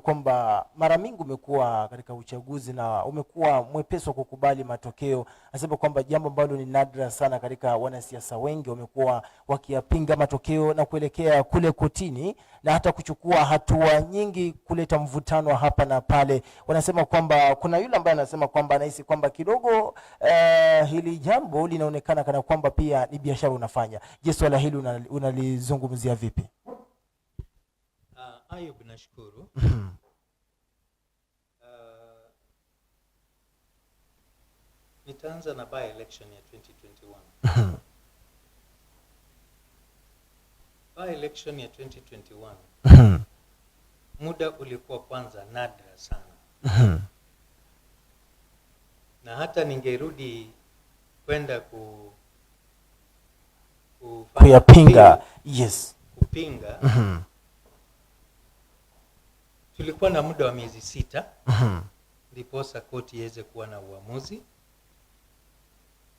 Kwamba mara mingi umekuwa katika uchaguzi na umekuwa mwepesi wa kukubali matokeo. Anasema kwamba jambo ambalo ni nadra sana katika wanasiasa, wengi wamekuwa wakiyapinga matokeo na kuelekea kule kotini na hata kuchukua hatua nyingi kuleta mvutano hapa na pale. Wanasema kwamba kuna yule ambaye anasema kwamba anahisi kwamba kidogo hili jambo linaonekana kana kwamba pia ni biashara unafanya. Je, swala hili unalizungumzia vipi? Ayub, nashukuru. Nitaanza na by election ya 2021. By election ya 2021, muda ulikuwa kwanza nadra sana, na hata ningerudi kwenda kufanya kuyapinga appeal, kupinga, tulikuwa na muda wa miezi 6 ndiposa koti iweze kuwa na uamuzi,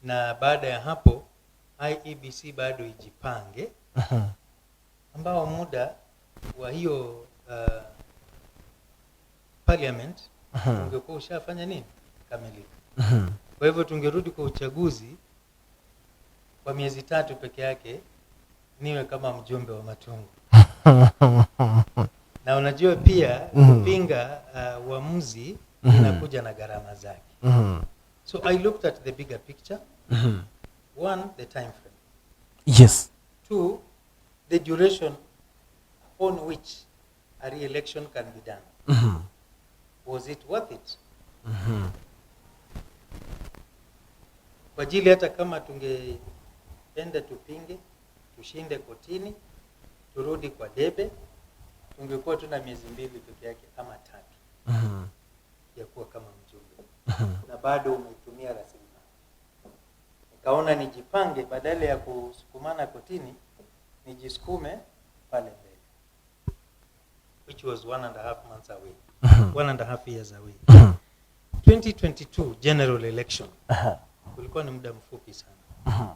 na baada ya hapo IEBC bado ijipange, ambao muda wa hiyo parliament ungekuwa ushafanya nini, kamilika. Kwa hivyo tungerudi kwa uchaguzi kwa miezi 3 peke yake, niwe kama mjumbe wa Matungu. Na unajua pia kupinga uamuzi inakuja na gharama zake. So I looked at the bigger picture. One, the time frame. Two, the duration upon which a re-election can be done. Was it worth it? Kwa ajili hata kama tungeenda tupinge, tushinde kotini, turudi kwa debe, tungekuwa tuna miezi 2 peke yake ama 3 ya kuwa kama mjumbe. Na bado umetumia rasilimali. Nikaona nijipange, badala ya kusukumana kotini, nijisukume pale mbele, which was 1.5 months away. 1.5 years away. 2022 general election. Ulikuwa ni muda mfupi sana.